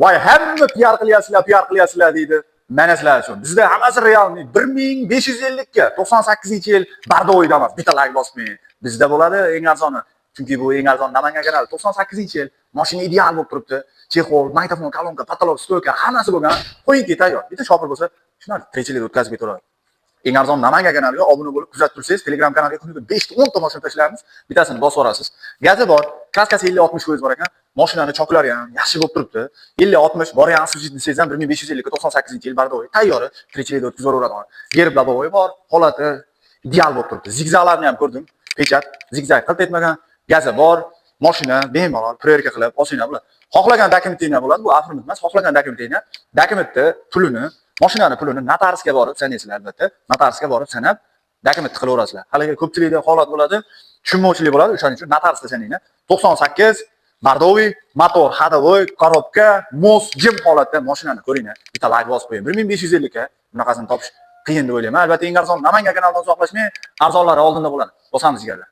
Voy, hamma PR qilyapsizlar, PR qilyapsizlar deydi. Mana sizlar uchun. Bizda hammasi реальный. 1550 ga 98-yil бордовый Damas. Bitta layk bosib qo'ying. Bizda bo'ladi eng arzoni. Chunki bu eng arzon Namangan kanali 98-yil. Mashina ideal bo'lib turibdi. Чехол, magnitofon, kolonka, потолок, стойка hammasi bo'lgan. Qo'yingki, tayyor. Bitta shopir bo'lsa, shunday tirikchilikda o'tkazib ketaveradi. Eng arzon Namangan kanaliga obuna bo'lib kuzatib tursangiz, Telegram kanaliga kuniga 5 ta 10 ta mashina tashlaymiz. Bittasini bosib yuborasiz. Gazi bor, краска si 50-60% bor ekan. Mashinani choklari ham yaxshi bo'lib turibdi. 50-60 bor ham освежить desangiz ham 1550 ga 98-yil бордовый tayyor, tirikchilikda o'tkazib yuboradi. Герб лобовой bor, holati ideal bo'lib turibdi. Zigzaglarni ham ko'rdim. Pechat, zigzag qilt etmagan, gazi bor, mashina bemalol проверка qilib olsanglar bo'ladi. Xohlagan dokumentinglar bo'ladi, bu оформить emas, xohlagan dokumentinglar, dokumentni pulini, mashinani pulini notariusga borib sanaysizlar albatta. Notariusga borib sanab dokumentni qilaverasizlar. Haligi ko'pchilikda holat bo'ladi, tushunmovchilik bo'ladi, o'shaning uchun notariusda sananglar. 98 бордовый, motor, ходовой, коробка, мост, jim holatda mashinani ko'ringlar. Bitta layk bosib qo'ying. 1550 ga bunaqasini topish qiyin deb o'ylayman. Albatta eng arzon Namangan kanalidan uzoqlashmang, arzonlari oldinda bo'ladi. Bosamiz, jigarlar.